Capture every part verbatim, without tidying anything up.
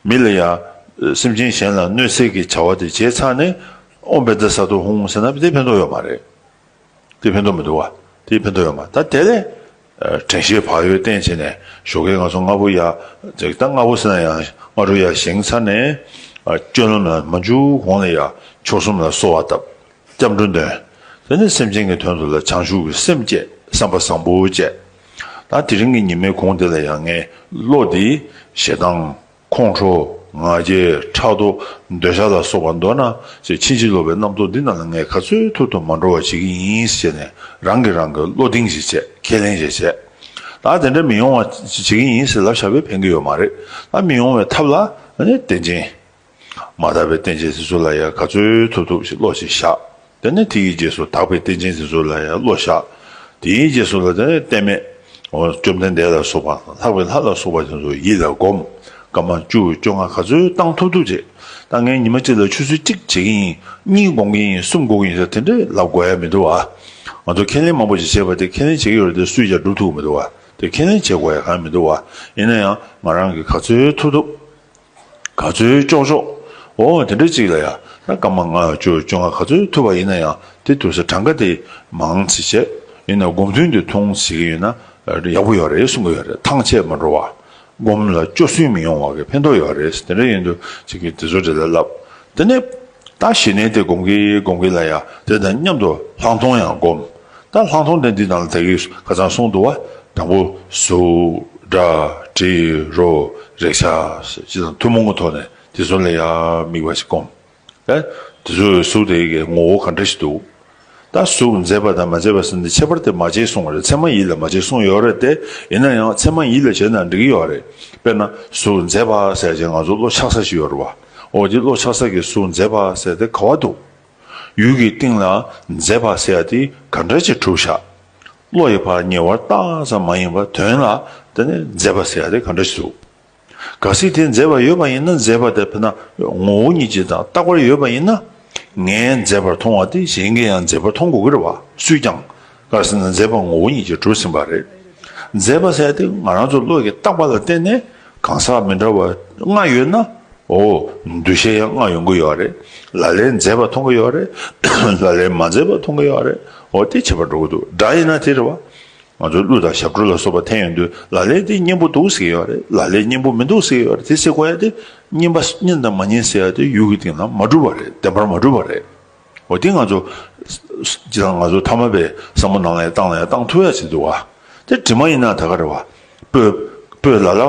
མི་ལ་ཡ། སེམས་ཅན་གཞན་ལ་གནོད་འཚེ་གི་བྱ་བ་དེ་བྱས་ཚར་ནས་ཨོཾ་བེ་ཏ་ས་ཏྭ་ཧཱུྃ་ཟེར་ན་དེ་ཕན་ཐོགས་ཡོད་མ་རེད། དེ་ཕན་ཐོགས་མི་འདུག་བ། དེ་ཕན་ཐོགས་ཡོད་མ་ད་དེ་ལས། དྲན་ཤེས་བག་ཡོད་བསྟེན་བྱས་ནས་ཞོགས་ཀས་ང་ཚོ་སྔ་པོ་ཡ། ཅིག་ད་སྔ་པོ་ཟེར་ན་ཡང་སྔ་དྲོ་ཡ་བཞེངས་ཚར་ནས། སྤྱོད་ལམ་ལ་མ་འཇུག་གོང་ལ་ཡ་མཆོག་གསུམ་ལ་གསོལ་བ་བཏབ། སྐྱབས་འགྲོ་འདོན། དེ་ནས་སེམས་ཅན་གྱི་དོན་དུ་ལ་བྱང་ཆུབ་ཀྱི་སེམས་བསྐྱེད་བསམ་པ་བཟང་པོ་བསྐྱེད། ད་དེ་རིང་གི་ཉི་མའི་གུང་དེ་ལ་ཡང་ངས་བློ་འདི་ཞེ་སྡང་ཁོང་ཁྲོ་ང་རྒྱལ་ཕྲག་དོག་འདོད་ཆགས་ལ་སོགས་པ་མདོར་ན་ཅེས་ཕྱིན་ཅི་ལོག་པའི་རྣམ་རྟོག་འདི་རྣམས་ལ་ངས་ག་ཚོད་ཐུབ་ཐུབ་མ་འགྲོ་བ་བྱེད་ཀྱི་ཡིན་ཟེར་ནས་རང་གིས་རང་གི་བློ་གདེང་ཞིག་བྱས་ཁས་ལེན་ཞིག་བྱས། ད་དེ་འདྲ་མི་ཡོང་བ་བྱེད་ཀྱི་ཡིན་ཟེར་ལབ་བཞག་པས་ཕན་གྱི་ཡོད་མ་རེད། ད་མི་ཡོང་བའི་ཐབས་ལ་ཨ་ནི་བསྟན་ཅིང་། མ་དག་པའི་རྟེན་ཅན་དེ་ཚོ་ལ་ཡང་ག་ཚོད་ཐུབ་ཐུབ་ཞིག་བློ་ཞིག་བཞག་དེ་ནས་དེའི་རྗེས་སུ་དག་པའི་རྟེན་ཅན་དེ་ཚོ་ལ་ཡང་བློ་བཞག་དེའི་རྗེས་སུ་ལ་དེ་ནས་རྟེན་མེད། འོ་བཅོམ་ལྡན་འདས་ལ་སོགས་པ་ལྷག་པའི་ལྷ་ལ་སོགས་པ་དེ་ཚོ་ཡིད་ལ་བསྒོམ། སྐར་མ་བཅུ་བཅོ་ལྔ་ག་ཚོད་བཏང་ཐུབ་ཐུབ་བྱེད། ད་ངས་ཉི་མ་གཅིག་ལ་ཆུ་ཚོད་གཅིག་བྱེད་ཀྱི་ཡིན། གཉིས་སྒོམ་གྱི་ཡིན། གསུམ་སྒོམ་གྱི་ཡིན་ཟེར་དེ་འདྲས་ལབ་དགོས་ཡ་མི་འདུག་ཨ། ང་ཚོ་ཁས་ལེན་མང་པོ་ཞིག་བྱས་པ་དེ་ཁས་ལེན་བྱེད་ཀྱི་ཡོད་རེད་དེ་སུས་ཀྱང་སྒྲུབ་ཐུབ་ཀྱི་མི་འདུག་ཨ། དེ་ཁས་ལེན་བྱེད་དགོས་ཡ་གང་ཡང་མི་འདུག་ཨ། ཡིན་ན་ཡང་ང་རང་གིས་ག་ཚོད་ཐུབ་ཐུབ། ག་ཚོད་ལྕོགས་ལྕོགས། འོ་དེ་འདྲ་ཅིག་ལ་ཡ། ད་སྐར་མ་ལྔ་བཅུ་བཅོ་ལྔ་ག་ཚོད་ཐུབ་པ་ཡིན་ན་ཡང་དེ་ཐུབ་ས་གྲངས་ཀ་དེ་མང་ཙི་བྱས། ཡིན་ན་སྒོམ་ཐུན་དེ་ཐུང་ཟེར་གྱི་ཡོད་ན་ཡག་པོ་ཡོད་རེད་གསུང་གི་ཡོད་རེད། ཐང་ཆད་མ་འགྲོ་བ། སྒོམ་ལ་སྐྱོ་སུན་མི་ཡོང་བ་གི་ཕན་ཐོགས་ཡོད་རེད། དེ་འདྲ་ཡིན་དུས་ཅིག་གིས་དེ་ཚོ་འདྲ་ལ་ལབ། དེ་ནས་ད་ཞི་གནས་དེ་སྒོམ་གྱི་སྒོམ་གྱི་ལ་ཡ་དེ་དང་མཉམ་དུ་ལྷག་མཐོང་ཡང་སྒོམ། ད་ལྷག་མཐོང་དེ་འདི་ནང་ལ་ད་གིན་ཁ་སང་གསུངས་འདུག་བ། དང་པོ་གཟུགས་སྒྲ་དྲི་རོ་རེག་བྱ་ཅི་དང་ཐུན་མོང་གི་ཐོག་ནས་དེ་ཚོ་ལ་ཡ་དམིགས་པ་ཞིག་སྒོམ། ཨེ། དེ་ཚོའི་གཟུགས་དེ་གའི་ངོ་བོ་ག་འདྲ་ཞིག་འདུག་ད་གཟུགས་མཛེས་པ་དང་མ་མཛེས་པ་ཟེར་ནས་ཁྱད་པར་དེ་མ་བྱེད་གསུངས་པ་རེད། མཚན་མ་ཡིད་ལ་མ་བྱེད་གསུངས་ཡོད་རེད་དེ། ཡིན་ན་ཡང་མཚན་མ་ཡིད་ལ་བྱེད་ན་འགྲིག་གི་ཡོད་རེད། དཔེར་ན་གཟུགས་མཛེས་པ་ཟེར་ཅིག་ང་ཚོ་བློ་ཆགས་ས་ཞིག་ཡོད་རེད་བ། འོ་དེ་བློ་ཆགས་ས་གི་གཟུགས་མཛེས་པ་ཟེར་དེ་ག་བ་འདུག་ཡུལ་གྱི་སྟེང་ལ་མཛེས་པ་ཟེར་ཡ་དེ་ག་འདྲ་ཅིག་གྲུབ་བཞག་བློ་ཡི་བར་ཉེ་བར་བཏགས་ཙམ་མ་ཡིན་པར་དོན་ལ་དེ་ནི་མཛེས་པ་ཟེར་ཡ་དེ་ག་འདྲ་ཞིག་འདུག་གལ་སྲིད་དེ་མཛེས་པ་ཡོད་པ་ཡིན་ན། མཛེས་པ་དེ་དཔེར་ན་ངོ་བོ་ཉིད་ཀྱིས་དང་རྟག་པར་ཡོད་པ་ཡིན་ན། ངས་མཛེས་པར་མཐོང་བ་དེ་གཞན་གྱིས་ཡང་མཛེས་པར་མཐོང་དགོས་ཀྱི་རེད་བ། སུས་ཀྱང་། གལ་སྲིད་ན་མཛེས་པ་ངོ་བོ་ཉིད་ཀྱིས་གྲུབ་ཟིན་པ་རེད། མཛེས་པ་ཟེར་ཡ་དེ་ང་རང་ཚོ་བློ་ཡི་བརྟག་པ་ལ་བརྟེན་ནས་གང་ཟག་མི་འདྲ་བ་ལྔ་ཡོད་ན། འོ། འདུ་ཤེས་ཡང་ལྔ་ཡོང་གི་ཡོད་རེད། ལ་ལས་མཛེས་པ་མཐོང་གི་ཡོད་རེད། ལ་ལས་མ་མཛེས་པ་མཐོང་གི་ཡོད་རེད། འོ་དེ་ཁྱད་པར་འགྲོ་གི་འདུག་སྒྲ་ཡིན་ན་དེ་རེད་བ། ང་ཚོ་གླུ་དང་ཞབས་བྲོ་ལ་སོགས་པ་འཐེན་ཡོང་དུས་ལ་ལས་དེ་སྙན་པོ་འདུག་ཟེར་གྱི་ཡོད་རེད། ལ་ལས་སྙན་པོ་མི་འདུག་ཟེར་གྱི་ཡོད་རེད། དེ་ཟེར་དགོས་ཡ་དེ་སྙན་པ་སྙན་དང་མ་སྙན་ཟེར་ཡ་དེ་ཡུལ་གྱི་སྟེང་ལ་མ་གྲུབ་པ་རེད། བདེན་པར་མ་གྲུབ་པ་རེད། འོ་དེ་ང་ཚོ་ཅི་ལ་ང་ཚོ་ཐ་མལ་པའི་བསམ་བློ་ནང་ལ་ཡང་བཏང་ལ་ཡང་བཏང་ཐུབ་ཡ་ཅིག་འདུག་བ། དེ་དྲི་མ་ཡིན་ན་ད་ག་རེད་བ། སྤོས། སྤོས་ལ་ལ།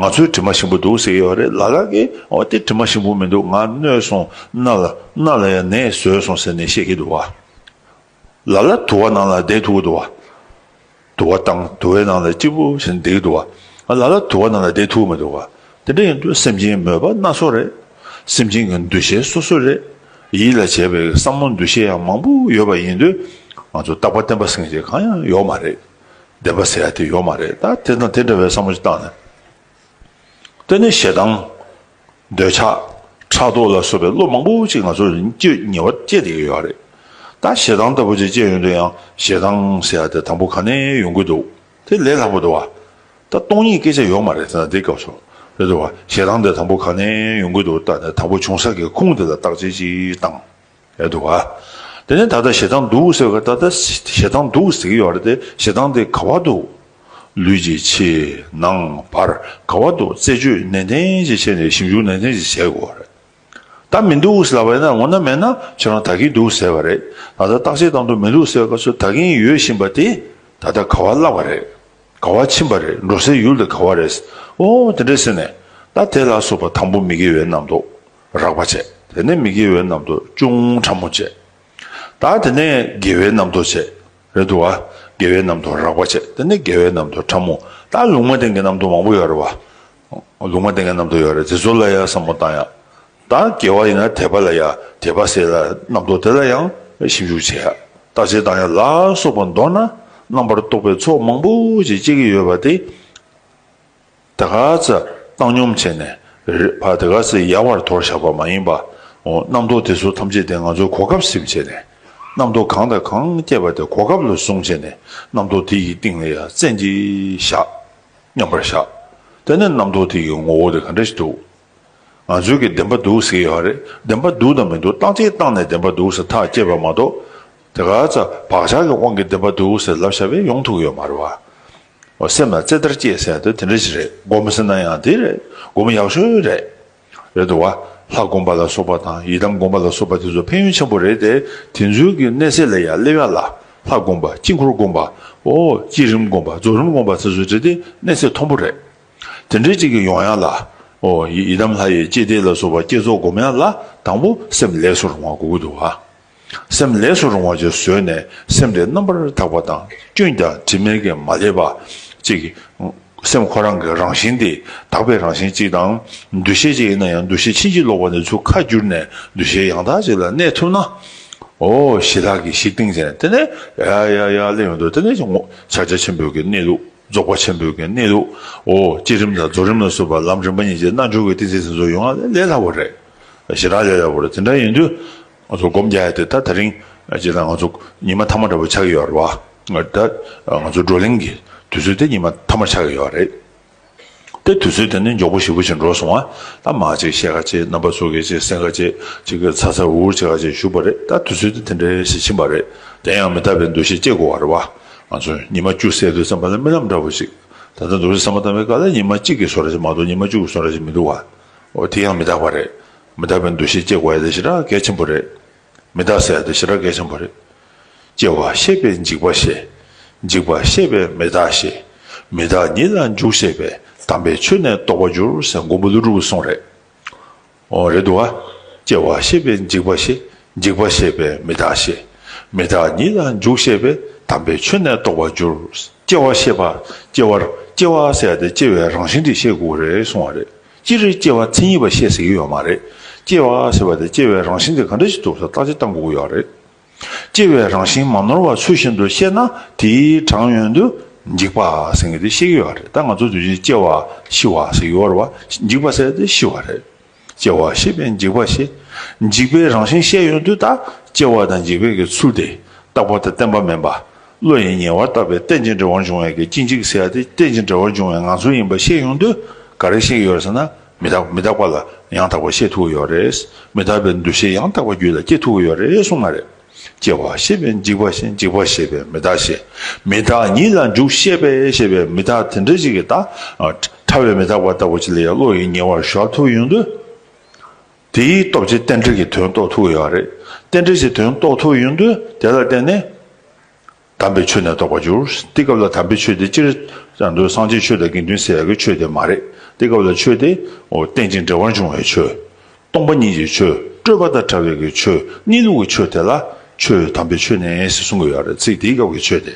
ང་ཚོའི་དྲི་མ་ཞིམ་པོ་འདུག་ཟེར་གྱི་ཡོད་རེད། ལ་ལ་གིས་འོ་དེ་དྲི་མ་ཞིམ་པོ་མི་འདུག་ང་གནོད་སོང་། སྣ་ལ་སྣ་ལ་ཡང་ནད་བཟོས་སོང་ཟེར་ནས་བཤད་ཀྱི་འདུག་བ། ལ་ལ་དུ་བ་ནང་ལ་བསྡད་ཐུབ་ཀྱི་འདུག་བ། དུ་བ་བཏང་དུ་བའི་ནང་ལ་སྐྱིད་པོ་བྱས་ནས་བསྡད་ཀྱི་འདུག་བ། ལ་ལ་དུ་བ་ནང་ལ་བསྡད་ཐུབ་ཀྱི་མི་འདུག་བ། དེ་འདྲ་ཡིན་དུས་སེམས་ཅན་མོས་པ་སྣ་ཚོགས་རེད། སེམས་ཅན་གྱི་འདུ་ཤེས་སོ་སོ་རེད། ཡིད་ལ་བྱེད་པའི་བསམ་བློ་འདུ་ཤེས་ཡང་མང་པོ་ཡོད་པ་ཡིན་དུས། ང་ཚོ་རྟག་པ་བརྟན་པ་ཟེར་མཁན་ཅིག་གང་ཡང་ཡོད་མ་རེད། བདེན་པ་ཟེར་ཡ་དེ་ཡོད་མ་རེད། ད་དེ་དང་དེ་འདྲ་བའི་བསམ་བློ་ཞིག་བཏང་ནས། དེ་ནས་ཞེ་སྡང་། འདོད་ཆགས། ཕྲག་དོག་ལ་སོགས་པའི་བློ་མང་པོ་ཅིག་ང་ཚོར་སྐྱེ་ཉེ་བར་སྐྱེས་བསྡད་ཀྱི་ཡོད་རེད། ད་ཞེ་སྡང་ལྟ་བུ་ཅིག་སྐྱེས་ཡོང་དུས་ཡང་ཞེ་སྡང་ཟེར་ཡ་དེ་དང་པོ་ག་ནས་ཡོང་གི་འདུག་དེ་ལས་སླ་པོ་འདུག་བ། ད་སྟོང་ཉིད་སྐད་ཆ་ཡོད་མ་རེད་ཟེར་ན་འདི་སྐབས་སུ། རེད་འདུག་བ། ཞེ་སྡང་དེ་དང་པོ་ག་ནས་ཡོང་གི་འདུག་ད་ནས་དང་པོ་བྱུང་ས་གི་ཁུངས་དེ་ལ་བརྟག་དཔྱད་ཅིག་བཏང་། ཡོད་འདུག་བ། དེ་ནས་ད་ལྟ་ཞེ་སྡང་འདུག་ཟེར་བ། ད་ལྟ་ཞེ་སྡང་འདུག་ཟེར་གྱི་ཡོད་རེད་དེ། ཞེ་སྡང་དེ་ག་བ་འདུག་ལུས་ཀྱི་ཕྱི་ནང་བར་ག་བ་འདུག་རྩད་གཅོད་ནན་ཏན་ཅིག་བྱས་ནས་ཞིབ་འཇུག་ནན་ཏན་ཅིག་བྱེད་དགོས་པ་རེད། ད་མི་འདུག་ཟེར་ལབ་པ་ཡིན་ན། འོ་ན་མེད་ན་ཁྱོད་རང་ད་གིན་འདུག་ཟེར་བ་རེད། ད་ལྟ་བརྟག་དཔྱད་བཏང་དུས་མི་འདུག་ཟེར་བ་སྐབས་སུ་ད་གིན་ཡོད་བཞིན་པ་དེ་ད་ལྟ་ག་བ་བརླག་པ་རེད། ག་བ་ཕྱིན་པ་རེད། འགྲོ་སའི་ཡུལ་དེ་ག་བ་རེད། ཨོ་དེ་འདྲས་ཟེར་ནས། ད་དེ་ལ་སོགས་པ་དང་པོ་མི་དགེ་བའི་རྣམ་རྟོག་རགས་པ་བྱས། དེ་ནས་མི་དགེ་བའི་རྣམ་རྟོག་ཅུང་ཕྲ་མོ་བྱས། ད་དེ་ནས་དགེ་བའི་རྣམ་རྟོག་བྱས། རེད་འདུག་བ། དགེ་བའི་རྣམ་རྟོག་རགས་པ་བྱས། དེ་ནས་དགེ་བའི་རྣམ་རྟོག་ཕྲ་མོ། ད་ལུང་མ་བསྟན་གྱི་རྣམ་རྟོག་མང་པོ་ཡོད་རེད་བ། ལུང་མ་བསྟན་གྱི་རྣམ་རྟོག་ཡོད་རེད། དེ་ཚོ་ལ་ཡང་བསམ་བློ་བཏང་ཡ། ད་དགེ་བ་ཡིན་ན་དད་པ་ལ་ཡ། དད་པ་ཟེར་ལ་རྣམ་རྟོག་དེ་ལ་ཡང་ཞིབ་འཇུག་བྱེད་ཡ། བརྟག་དཔྱད་བཏང་ཡ་ལ་སོགས་པ་མདོར་ན་རྣམ་པར་རྟོག་པའི་ཚོགས་མང་པོ་ཞིག་སྐྱེ་གི་ཡོད་པ་དེ། ད་ག་ཚོད་བཏང་སྙོམས་བྱས་ནས་རེད་བ། ད་ག་ཚོད་ཡལ་བར་དོར་བཞག་པ་མ་ཡིན་པ། འོ་རྣམ་རྟོག་དེ་ཚོ་ཐམས་ཅད་དེ་ང་ཚོས་གོ་སྐབས་ཟིན་བྱས་ནས། རྣམ་རྟོག་གང་དང་གང་སྐྱེས་པ་དེ་གོ་སྐབས་ལ་བཟུང་བྱས་ནས། རྣམ་རྟོག་དེ་ཡི་སྟེང་ལ་ཡ་བཙན་གྱིས་བཞག་མཉམ་པར་བཞག་དེ་ནས་རྣམ་རྟོག་དེ་ཡི་ངོ་བོ་དེ་ག་འདྲ་ཞིག་འདུག་ང་ཚོའི་གི་བདེན་པ་འདུག་ཟེར་གྱི་ཡོད་རེད། བདེན་པ་འདུག་དང་མི་འདུག་བརྟག་དཔྱད་བཏང་ནས་བདེན་པ་འདུག་ཟེར་ཐག་བཅད་པ་མ་གཏོགས། དེ་ག་ཚ་བག་ཆགས་ཀྱི་དབང་གིས་བདེན་པ་འདུག་ཟེར་ལབ་བཞག་པས་ཡོང་ཐུབ་ཀྱི་ཡོད་མ་རེད་བ། འོ་སེམས་ལ་རྩེ་ལྟར་སྐྱེས་ཟེར་ཡ་དེ་དེ་འདྲ་ཞིག་རེད། སྒོམ་ཟེར་ན་ཡང་དེ་རེད། སྒོམ་ཡག་ཤོས་རེད། རེད་འདུག་བ། ལྷ་སྒོམ་པ་ལ་སོགས་པ་དང་ཡི་དམ་སྒོམ་པ་ལ་སོགས་པ་དེ་ཚོ་ཕན་ཡོན་ཆེན་པོ་རེད་དེ། དེ་ཚོའི་གི་གནས་ཚད་ལ་ཡང་སླེབས་ཡ་ལ། ལྷ་སྒོམ་པ། དཀྱིལ་འཁོར་སྒོམ་པ། འོ་བསྐྱེད་རིམ་སྒོམ་པ། རྫོགས་རིམ་སྒོམ་པ་དེ་ཚོ་རེད་དེ་གནས་ཚད་མཐོན་པོ་རེད། དེ་འདྲའི་ཅིག་གི་ཡོང་ཡ་ལ། འོ་ཡི་ཡི་དམ་ལྷ་ཡི་བསྐྱེད་བཟླས་ལ་སོགས་པ་བསྐྱེད་རྫོགས་སྒོམ་ཡ་ལ་དང་པོ་སེམས་ལས་སུ་རུང་བ་དགོས་ཀྱི་འདུག་བ། སེམས་ལས་སུ་རུང་བ་ཅིག་བཟོས་ནས་སེམས་དེ་རྣམ་པར་དག་པ་དང་སྐྱོན་ཀྱང་དྲི་མས་ཀྱང་མ་བསླད་པ། ཅིག་སེམས་ཁོ་རང་གི་རང་བཞིན་དེ་དག་པའི་རང་བཞིན་ཅིག་དང་། འདུ་ཤེས་ཅིག་ཡིན་ན་ཡང་འདུ་ཤེས་ཕྱིན་ཅི་ལོག་པ་ནས་ཚུར་ཁ་བསྒྱུར་ནས་འདུ་ཤེས་ཡང་དག་ཅིག་ལ་གནས་ཐུབ་ན། འོ་ཞི་ལྷག་གི་གཞི་བཏིང་བྱས་དེ་ནས་ཡ་ཡ་ཡ་གླེང་ཡོང་དུས་དེ་ནས་ཕྱག་རྒྱ་ཆེན་པོའི་གི་གནས་ལུགས། རྫོགས་པ་ཆེན་པོའི་གི་གནས་ལུགས། འོ་བསྐྱེད་རིམ་དང་རྫོགས་རིམ་ལ་སོགས་པ་ལམ་རིམ་པ་གཉིས་ཀྱི་རྣལ་འབྱོར་གྱི་ཏིང་འཛིན་དེ་ཚོ་ཡོང་བ་ལས་སླ་པོ་རེད། ཞེ་དྲག་ལས་སླ་པོ་རེད། དེ་འདྲ་ཡིན་དུས་ང་ཚོ་སྒོམ་རྒྱག་ཡ་དེ་ད་དེ་རིང་ཅིག་ད་ང་ཚོ་ཉི་མ་ཐ་མ་འདྲ་པོ་ཆགས་ཀྱི་ཡོད་རེད་བ། ད་ང་ཚོ་བགྲོ་གླེང་གི་དུས་ཚོད་དེ་ཉི་མ་ཐ་མ་ཆགས་ཀྱི་ཡོད་རེད། དེ་དུས་ཚོད་དེ་ནི་མགྱོགས་པོ་ཞེ་པོ་ཞིག་འགྲོ་སོང་བ། ད་མ་ཅིག་བཤད་ཁ་ཅིག་རྣམ་པ་ཚོ་གི་ཅིག་གསན་ཁ་ཅིག་ཅིག་གི་ཚ་ཚ་འུར་འུར་བྱེད་ཁ་ཅིག་བཞུགས་པ་རེད། ད་དུས་ཚོད་དེ་དེ་འདྲའི་ཞིག་ཕྱིན་པ་རེད། དེ་ཡང་མི་རྟག་པའི་འདུ་ཤེས་སྐྱེ་དགོས་པ་རེད་བ། ང་ཚོས་ཉི་མ་བཅུ་ཟེར་དུས་ཙམ་པ་ལ་རྨི་ལམ་འདྲ་པོ་ཞིག་ད་ལྟ་འདུག་སེ་བསམ་བློ་བཏང་བའི་སྐབས་ལ་ཉི་མ་གཅིག་གི་བཟོ་འདྲ་ཞིག་མ་གཏོགས་ཉི་མ་བཅུ་གི་བཟོ་འདྲ་ཞིག་མི་འདུག་བ། འོ་དེ་ཡང་མི་རྟག་པ་རེད། མི་རྟག་པའི་འདུ་ཤེས་སྐྱེ་དགོས་ཡ་དེ་ཞེ་དྲག་གལ་ཆེན་པོ་རེད། མི་རྟག་ཟེར་ཡ་དེ་ཞེ་དྲག་གལ་ཆེན་པོ་རེད། སྐྱེ་བ་ཤེས་པས་འཇིག་པ་ཤེས། འཇིག་པ་ཤེས་པས་མི་རྟག་ཤེས། མི་རྟག་ཉིད་ལ་འཇུག་ཤེས་པས། དམ་པའི་ཆོས་ནི་རྟོགས་པར་འགྱུར་ཟེར་མགོན་པོ་ཀླུ་སྒྲུབ་ཀྱི་གསུང་རེད། འོ་རེད་འདུག་བ། སྐྱེ་བ་ཤེས་པས་འཇིག་པ་ཤེས། འཇིག་པ་ཤེས་པས་མི་རྟག་ཤེས། མི་རྟག་ཉིད་ལ་འཇུག་ཤེས་པས། དམ་པའི་ཆོས་ནི་རྟོགས་པར་འགྱུར། སྐྱེ་བ་ཤེས་པ། སྐྱེ་བར་སྐྱེ་བ་ཟེར་ཡ་དེ་སྐྱེ་བའི་རང་བཞིན་དེ་ཤེས་དགོས་རེད་གསུང་བ་རེད། སྤྱིར་སྐྱེ་བ་མཚན་ཉིད་པ་ཤེས་ཟེར་གྱི་ཡོད་མ་རེད། སྐྱེ་བ་ཟེར་བ་དེ་སྐྱེ་བའི་རང་བཞིན་དེ་ག་འདྲ་ཞིག་འདུག་ཟེར་བརྟག་དཔྱད་གཏང་དགོས་ཀྱི་ཡོད་རེད། སྐྱེ་བའི་རང་བཞིན་མ་ནོར་བ་ཚུལ་བཞིན་དུ་ཤེས་ན་དེའི་གྲངས་ཡོང་དུས་འཇིག་པ་ཟེར་མཁན་དེ་ཤེས་ཀྱི་ཡོད་རེད། ད་ང་ཚོ་དུས་རྒྱུན་སྐྱེ་བ་ཤི་བ་ཟེར་གྱི་ཡོད་རེད་བ། འཇིག་པ་ཟེར་དེ་ཤི་བ་རེད། སྐྱེ་བ་ཤེས་པས་འཇིག་པ་ཤེས། འཇིག་པའི་རང་བཞིན་ཤེས་ཡོང་དུས་ད་སྐྱེ་བ་དང་འཇིག་པའི་གི་ཚུལ་དེ་རྟག་པ་དང་བརྟན་པ་མིན་པ། བློ་ཡིས་ཉེ་བར་བརྟགས་པས་རྟེན་ཅིང་འབྲེལ་བར་འབྱུང་བའི་གི་སྐྱེ་འཇིག་ཟེར་ཡ་དེ་རྟེན་ཅིང་འབྲེལ་བར་འབྱུང་བའི་ངང་ཚུལ་ཡིན་པ་ཤེས་ཡོང་དུས་ག་རེ་ཤེས་ཀྱི་ཡོད་རེད་ཟེར་ན། མི་རྟག་མི་རྟག་པ་ལ་ཡང་དག་པར་ཤེས་ཐུབ་ཀྱི་ཡོད་རེད། མི་རྟག་པའི་འདུ་ཤེས་ཡང་དག་པ་རྒྱུད་ལ་སྐྱེ་ཐུབ་ཀྱི་ཡོད་རེད་གསུངས་པ་རེད། སྐྱེ་བ་ཤེས་པས་འཇིག་པ་ཤེས། འཇིག་པ་ཤེས་པས་མི་རྟག་ཤེས། མི་རྟག་ཉིད་ལ་འཇུག་ཤེས་པས་ཞེས་པའི་མི་རྟག་དེ་འདྲ་ཞིག་གི་ད་ཕྲ་བའི་མི་རྟག་པ་ལྟ་བུ་ཅིག་ལ་ཡང་བློ་ཡིས་ཉེ་བར་ཞོག་ཐུབ་ཡོང་དུས། དེའི་སྟོབས་ཀྱིས་རྟེན་འབྲེལ་གྱི་དོན་རྟོགས་ཐུབ་ཀྱི་ཡོད་རེད། རྟེན་འབྲེལ་གྱི་དོན་རྟོགས་ཐུབ་ཡོང་དུས་དེ་ལ་བརྟེན་ནས། དམ་པའི་ཆོས་ནི་རྟོགས་པར་འགྱུར། དེ་སྐབས་ལ་དམ་པའི་ཆོས་དེ་སྤྱིར་བཏང་དུ་སངས་རྒྱས་ཆོས་དང་དགེ་འདུན་ཟེར་ཡག་གི་ཆོས་དེ་མ་རེད། དེ་སྐབས་ལ་ཆོས་དེ་འོ་རྟེན་ཅིང་འབྲེལ་བར་འབྱུང་བའི་ཆོས། སྟོང་པ་ཉིད་ཀྱི་ཆོས། སྤྲོས་པ་དང་བྲལ་བའི་གི་ཆོས། གནས་ལུགས་ཀྱི་ཆོས་དེ་ལ་ཆོས་དམ་པའི་ཆོས་ནི་ཟེར་གསུང་གི་ཡོད་རེད། ཚིག་དེའི་སྐབས་ཀྱི་ཆོས་དེ།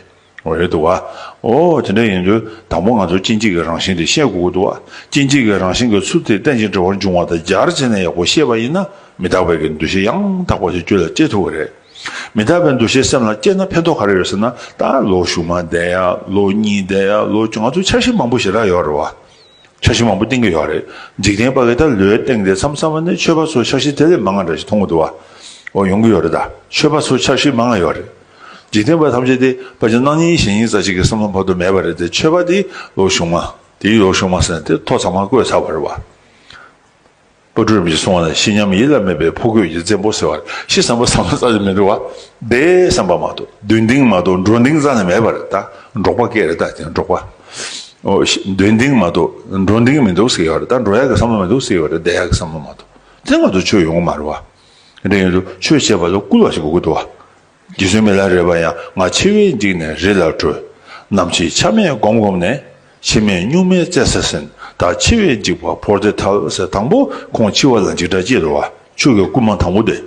འོ་རེད་འདུག་བ། འོ་དེ་འདྲ་ཡིན་དུས་དང་པོ་ང་ཚོ་སྐྱེ་འཇིག་གི་རང་བཞིན་དེ་ཤེས་དགོས་ཀྱི་འདུག་བ། སྐྱེ་འཇིག་གི་རང་བཞིན་གྱི་ཚུལ་དེ་རྟེན་ཅིང་འབྲེལ་བར་འབྱུང་བ་དང་སྦྱར་བྱས་ནས་ཡག་པོ་ཤེས་པ་ཡིན་ན་མི་རྟག་པའི་གི་འདུ་ཤེས་ཡང་དག་པ་ཞིག་རྒྱུད་ལ་སྐྱེ་ཐུབ་ཀྱི་རེད། མི་རྟག་པའི་འདུ་ཤེས་སེམས་ལ་སྐྱེས་ན་ཕན་ཐོགས་ག་རེ་ཡོད་ཟེར་ན། ད་ལོ་གཞུག་མ་བསྡད་ཡ། ལོ་གཉིས་བསྡད་ཡ། ལོ་བཅུ། ང་ཚོ་འཆར་གཞི་མང་པོ་ཞེ་དྲག་ཡོད་རེད་བ། འཆར་གཞི་མང་པོ་བཏིང་གི་ཡོད་རེད། འཇིག་རྟེན་པ་གི་ད་ལོའི་སྟེང་དེ་མཚམས་མཚམས་ནས་ཆོས་པ་ཚོ་འཆར་གཞི་དེ་ལས་མང་བ་འདྲ་ཞིག་མཐོང་གི་འདུག་བ། འོ་ཡོང་གི་ཡོད་རེད། ད་ཆོས་པ་ཚོ་འཆར་གཞི་མང་བ་ཡོད་རེད། འཇིག་རྟེན་པ་ཐམས་ཅད་དེ་ཕལ་ཆེར་སྣང་བརྙན་ཞེན་ཡིན་ཙམ་ཞིག་གི་བསམ་བློ་བར་དུ་མེད་པ་རེད་དེ། ཆོས་པ་དེ་ལོ་གཞུག་མ། དེའི་ལོ་གཞུག་མ་ཟེར་ན་དེ་ཐོ་ཚང་མ་བཀོད་ཚར་བ་རེད་བ། དཔལ་སྤྲུལ་རིན་པོ་ཆེས་གསུངས་པ་ལ། ཤི་ཉམས་ཡིད་ལ་མེད་པའི་ཕོ་རྒོད་ཀྱི་བཙན་པོ་ཟེར་བ། ཤི་བསམ་པ་བསམ་བློ་རྩ་ཆེ་མི་འདུག་བ། བསྡད་བསམ་པ་མ་གཏོགས། སྡོད་འདུག་མ་གཏོགས་འགྲོ་འདུག་རྩ་ནས་མེད་པ་རེད། ད་འབྲོག་པ་སྐད་རེད། ད་དེ་འབྲོག་པ། འོ་ཤི་སྡོད་འདུག་མ་གཏོགས་འགྲོ་འདུག་མི་འདུག་ཟེར་ཡོད་རེད། ད་འགྲོ་ཡག་གི་བསམ་བློ་མི་འདུག་ཟེར་ཡོད་རེད། བསྡད་ཡག་གི་བསམ་བློ་མ་གཏོགས་དེ་ང་ཚོ་ཆོས་ཡོང་གི་མ་རེད་བ། དེ་འདྲ་ཡིན་དུས་ཆོས་བྱེད་པ་ལ་བསྐུལ་བ་ཞིག་དགོས་ཀྱི་འདུག་བ། རྗེ་བཙུན་མི་ལ་རས་པ་ཡང་། ང་འཆི་བས་འཇིགས་ནས་རི་ལ་བྲོས། ནམ་འཆི་ཆ་མེད་སྒོམ་སྒོམ་ནས། འཆི་མེད་གཉུག་མའི་བཙན་ས་ཟིན། བདག་འཆི་བས་འཇིགས་པ་བོར་ཏེ་ཐལ་ཟེར། དང་པོ་ཁོང་འཆི་བ་ལ་འཇིགས་སྐྲག་སྐྱེས་འདུག་བ། ཆོས་ཀྱི་བསྐུལ་མ་དང་པོ་དེ།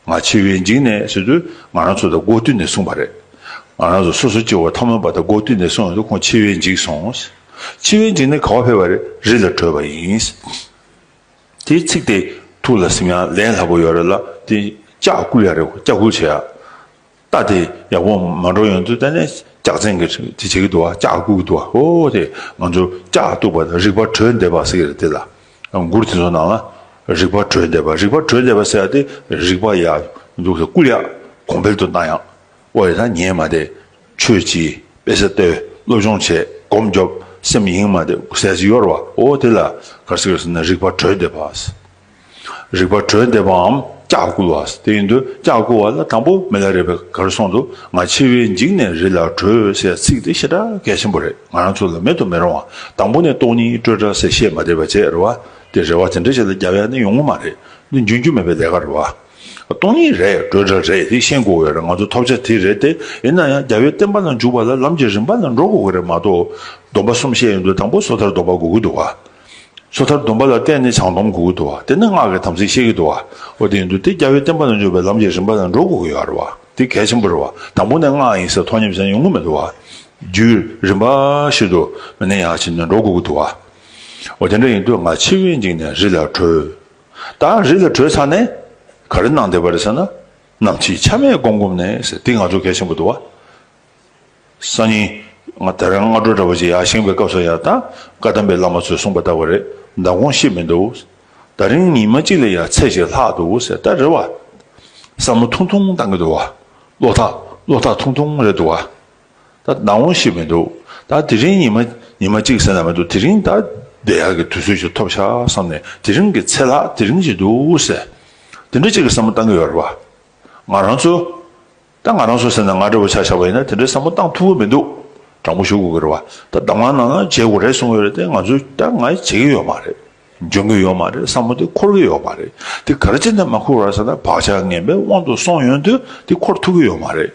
ང་འཆི་བས་འཇིགས་ནས་ཟེར་དུས་ང་རང་ཚོ་དང་སྒོ་བསྟུན་ནས་གསུངས་པ་རེད། ང་རང་ཚོ་སོ་སོ་སྐྱེ་བོ་ཐ་མལ་པ་དང་སྒོ་བསྟུན་ནས་གསུངས་ཡོང་དུས་ཁོང་འཆི་བས་འཇིགས་སོང་། འཆི་བས་འཇིགས་ནས་ག་པར་ཕེབས་པ་རེད། རི་ལ་བྲོས་པ་ཡིན། དེའི་ཚིག་དེ་ཐུགས་ལ་སིམ་ཡ་ལན་སླ་པོ་ཡོད་རེད་ལ། དེ་ལྕག་བསྐུལ་ཡ་རེད། ལྕག་བསྐུལ་བྱེད་ཡ། རྟ་དེ་ཡག་པོ་མ་འགྲོ་ཡོང་དུས་ད་ནས་ལྕག་ཚན་གྱི་དེ་བྱེད་ཀྱི་འདུག་བ། ལྕག་བསྐུལ་གྱི་འདུག་བ། ཨོ་དེ་ང་ཚོ་ལྕག་གཏུག་པ་དང་རིག་པ་གྲོལ་འདེབས་པ་ཟེར་གྱི་རེད། དེ་ལ་མགུར་དེ་ཚོ་ནང་ལ་རིག་པ་གྲོལ་འདེབས་པ། རིག་པ་གྲོལ་འདེབས་པ་ཟེར་ཡ་དེ་རིག་པ་ཡག་འདུག་ཟེར་བསྐུལ་ཡ་གོང་འཕེལ་དུ་བཏང་ཡ། ཨོ་ཡ་ད་ཉན་མ་བསྡད། ཆོས་གྱིས་དཔེ་ཆ་ལྟོས། སློབ་སྦྱོང་བྱེད། སྒོམ་རྒྱོབ། སེམས་གཡེང་མ་བསྡད་ཟེར་ཞིག་ཡོད་རེད་བ། ཨོ་དེ་ལ་ག་རེ་ཟེར་ཟེར་ན་རིག་པ་གྲོལ་འདེབས་པ། རིག་པ་གྲོལ་འདེབས་པའམ་ལྕག་བསྐུལ་བ། དེ་ཡིན་དུས་ལྕག་བསྐུལ་བ་ལ་དང་པོ་མི་ལ་རས་པས་ག་རེ་གསུངས་འདུག་ང་འཆི་བས་འཇིགས་ནས་རི་ལ་བྲོས་ཟེར་ཚིག་དེ་ཞེ་དྲག་གལ་ཆེན་པོ་རེད། ང་རང་ཚོ་ལ་མེད་དུ་མི་རུང་བ། དང་པོ་ནས་སྟོང་ཉིད་སྤྲོས་བྲལ་ཟེར་བཤད་མ་བསྡད་པ་བྱས་རེད་བ། དེ་རེ་བ་དེ་འདྲ་ཞིག་ལ་རྒྱབ་ཡ་ནི་ཡོང་གི་མ་རེད། འདི་འབྱུང་རྒྱུ་མེད་པའི་ལས་ཀ་རེད་བ། སྟོང་ཉིད་རེད། སྤྲོས་བྲལ་རེད། དེ་ཤེས་དགོས་ཡོད་རེད། ང་ཚོ་ཐོབ་བྱ་དེ་རེད་དེ། ཡིན་ན་ཡང་རྒྱལ་བའི་བསྟན་པ་ལ་འཇུག་པ་ལ་ལམ་གྱི་རིམ་པ་ལ་འགྲོ་དགོས་ཀྱི་རེད་མ་གཏོགས། སྡོམ་པ་གསུམ་བཤད་ཡོང་དུས་དང་པོ་སོ་ཐར་སྡོམ་པ་དགོས་ཀྱི་འདུག་བ། སོ་ཐར་སྡོམ་པ་ལ་བརྟེན་ནས་བྱང་སྡོམ་དགོས་ཀྱི་འདུག་བ། དེ་ནས་སྔགས་ཀྱི་དམ་ཚིག་བཤད་ཀྱི་འདུག་བ། འོ་དེ་ཡིན་དུས་དེ་རྒྱལ་བའི་བསྟན་པ་ལ་འཇུག་པའི་ལམ་གྱི་རིམ་པ་ལ་འགྲོ་དགོས་ཀྱི་ཡོད་རེད་བ། དེ་གལ་ཆེན་པོ་རེད་བ། དང་པོ་ནས་སྔགས་ཡིན་ཟེར་ཐོག་མཉམ་ཟེར་ཡོང་གི་མི་འདུག་བ། རྒྱུད་རིམ་པ་བཞིན་དུ་མི་ནས་ཡང་བྱས་ནས་འགྲོ་དགོས་ཀྱི་འདུག་བ། འོ་དེ་འདྲ་ཡིན་དུས་ང་འཆི་བས་འཇིགས་ནས་རི་ལ་བྲོས། ད་རི་ལ་བྲོས་ཚར་ནས་ག་རེ་གནང་བསྡད་པ་རེད་ཟེར་ན། ནམ་འཆི་ཆ་མེད་སྒོམ་སྒོམ་ནས་ཟེར། དེ་ང་ཚོ་གལ་ཆེན་པོ་འདུག་བ། སང་ཉིན་ང་ད་རང་སྔ་དྲོ་འདྲ་བོ་ཅིག་ཡར་བཞེངས་པའི་སྐབས་སུ་ཡང་ད་བཀའ་གདམས་པའི་བླ་མ་ཚོས་གསུངས་པ་ལྟ་བུ་རེད། མདང་དགོང་ཤི་མི་འདུག་ད་རིང་ཉི་མ་གཅིག་ལ་ཡང་ཚེ་ཞིག་ལྷག་འདུག་ཟེར། ད་རེད་བ། བསམ་བློ་ཐུང་ཐུང་བཏང་གི་འདུག་བ། བློ་ཐག་བློ་ཐག་ཐུང་ཐུང་རེད་འདུག་བ། ད་མདང་དགོང་ཤི་མི་འདུག་ད་དེ་རིང་ཉི་མ་ཉི་མ་གཅིག་ཟེར་ན་མི་འདུག་དེ་རིང་ད་བསྡད་ཡག་གི་དུས་ཚོད་ཅིག་ཐོབ་ཤག་བསམ་ནས། དེ་རིང་གི་ཚེ་ལྷག་དེ་རིང་ཅིག་འདུག་ཟེར། དེ་འདྲ་ཅིག་གི་བསམ་བློ་བཏང་གི་ཡོད་རེད་བ། ང་རང་ཚོ། ད་ང་རང་ཚོ་ཟེར་ན་ང་འདྲ་བོ་ཆ་བཞག་པ་ཡིན་ན་དེ་འདྲའི་བསམ་བློ་བཏང་ཐུབ་ཀྱི་མི་འདུག་དྲང་པོ་ཞུ་དགོས་ཀྱི་རེད་བ། ད་གདམས་ངག་ནང་ན་བྱེད་དགོས་རེད་གསུངས་ཡོད་རེད་དེ། ང་ཚོས་ད་ང་བྱེད་ཀྱི་ཡོད་མ་རེད། འཇོན་གྱི་ཡོད་མ་རེད། བསམ་བློ་དེ་འཁོར་གྱི་ཡོད་མ་རེད། དེ་ག་རེ་བྱས་ནས་མ་འཁོར་བ་རེད་ཟེར་ན། བག་ཆགས་ངན་པའི་དབང་དུ་སོང་ཡོང་དུས་དེ་འཁོར་ཐུབ་ཀྱི་ཡོད་མ་རེད།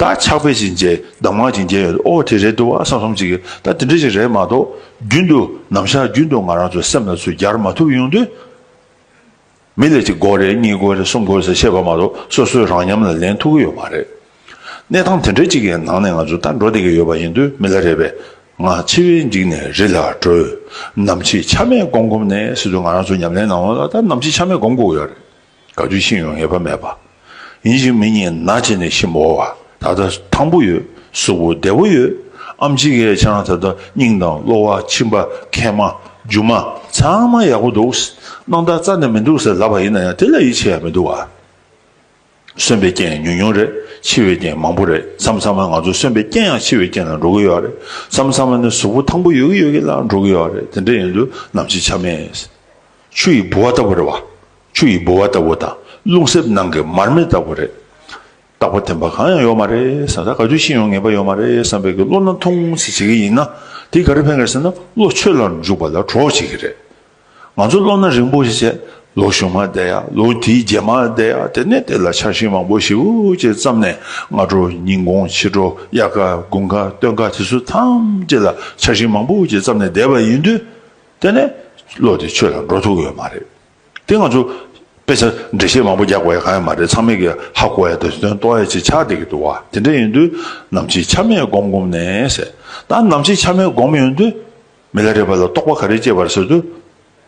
ད་ཕྱག་དཔེ་ཅིག་མཇལ། གདམས་ངག་ཅིག་མཇལ་ཡོང་དུས། ཨོ་དེ་རེད་འདུག་བ་བསམ་བསམ་ཅིག་གིས་ད་དེ་འདྲ་ཞིག་རེད་མ་གཏོགས། རྒྱུན་དུ་ནམ་ཞག་རྒྱུན་དུ་ང་རང་ཚོའི་སེམས་ལ་ཚུར་སྦྱར་མ་ཐུབ་ཡོང་དུས། མི་ལ་གཅིག་དགོས་རེད། གཉིས་དགོས་རེད། གསུམ་དགོས་རེད་ཟེར་བཤད་པ་མ་གཏོགས་སོ་སོའི་རང་ཉམས་ལ་ལེན་ཐུབ་ཀྱི་ཡོད་མ་རེད། གནས་སྟངས་དེ་འདྲ་གཅིག་གི་ནང་ནས་ང་ཚོ་ད་འགྲོ་བསྡད་ཀྱི་ཡོད་པ་ཡིན་དུས། མི་ལ་རས་པས་ང་འཆི་བས་འཇིགས་ནས་རི་ལ་བྲོས། ནམ་འཆི་ཆ་མེད་སྒོམ་སྒོམ་ནས་ཟེར་དུས། ང་རང་ཚོ་ཉམས་ལེན་གནང་བ་ལ་ད་ནམ་འཆི་ཆ་མེད་སྒོམ་དགོས་ཀྱི་ཡོད་རེད། ག་དུས་ཤི་ཡོང་ངེས་པ་མེད་པ། ཡིན་གཅིག་མིན་གཉིས་ན་བྱས་ནས་ཤི་མི་འོང་བ། ད་ལྟ་ཐང་པོ་ཡོད། གཟུགས་པོ་བདེ་པོ་ཡོད། ཨེམ་ཆི་གིས་ཁྱེད་རང་ད་ལྟ་སྙིང་དང་གློ་བ། མཆིན་པ། མཁལ་མ། རྒྱུ་མ། ཚང་མ་ཡག་པོ་འདུག་སྣང་དག་རྩ་ནས་མི་འདུག་ཟེར་ལབ་པ་ཡིན་ན་ཡང་དེ་ལ་ཡིད་ཆེས་ཡ་མི་འདུག་བ། གསོན་པའི་རྐྱེན་ཉུང་ཉུང་རེད། འཆི་བའི་རྐྱེན་མང་པོ་རེད། མཚམས་མཚམས་ང་ཚོ་གསོན་པའི་རྐྱེན་ཡང་འཆི་བའི་རྐྱེན་ལ་འགྲོ་གི་ཡོད་རེད། མཚམས་མཚམས་ནི་གཟུགས་པོ་ཐང་པོ་ཡོད་ཀྱི་ཡོད་ཀྱི་ལ་འགྲོ་གི་ཡོད་རེད། དེ་འདྲ་ཡིན་དུས་ནམ་འཆི་ཆ་མེད། ཆུ་ཡི་ལྦུ་བ་ལྟ་བུ་རེད་བ། ཆུ་ཡི་ལྦུ་བ་ལྟ་བུ་དང་རླུང་གསེབ་ནང་གི་མར་མེ་ལྟ་བུ་རེད། རྟག་པ་བརྟན་པ་གང་ཡང་ཡོད་མ་རེད་བསམ། ད་ག་དུས་ཤི་ཡོང་ངེས་པ་ཡོད་མ་རེད་བསམ་པའི་གི་བློ་སྣ་ཐུང་ཙམ་བྱེད་ཀྱི་ཡིན་ན། དེ་ག་རེ་ཕན་གི་རེད་ཟེར་ན། བློ་ཆོས་ལ་འཇུག་པ་ལ་གྲོགས་བྱེད་ཀྱི་རེད། ང་ཚོ་བློ་སྣ་རིང་པོ་ཞིག་བྱས། ལོ་གཞུག་མ་བསྡད་ཡ། ལོ་དེའི་རྗེས་མ་བསྡད་ཡ། དེ་ནས་དེ་ལ་འཆར་གཞི་མང་པོ་ཞེ་པོ་ཅིག་བརྩམས་ནས། སྔ་དྲོ་ཉིན་གུང་ཕྱི་དྲོ་དབྱར་ཁ་དགུན་ཁ་སྟོན་ཁ་དེ་ཚོ་ཐམས་ཅད་ལ་འཆར་གཞི་མང་པོ་ཅིག་བརྩམས་ནས་བསྡད་པ་ཡིན་དུས། དེ་ནས་བློ་དེ་ཆོས་ལ་འགྲོ་ཐུབ་ཀྱི་ཡོད་མ་རེད། དེ་ང་ཚོ་དཔེ་ཆ་འགྲེལ་བཤད་མང་པོ་རྒྱག་དགོས་ཡ་གང་ཡང་མ་རེད། ཚང་མས་ཀྱི་ཧ་གོ་ཡ་དང་དོན་རྟོགས་ཡ་ཅིག་ཆགས་བསྡད་ཀྱི་འདུག་བ། དེ་འདྲ་ཡིན་དུས་ནམ་འཆི་ཆ་མེད་སྒོམ་སྒོམ་ནས་ཟེར། ད་ནམ་འཆི་ཆ་མེད་སྒོམ་ཡོང་དུས། མི་ལ་རས་པ་ལ་རྟོགས་པ་ག་རེ་སྐྱེས་པ་རེད་ཟེར་དུས།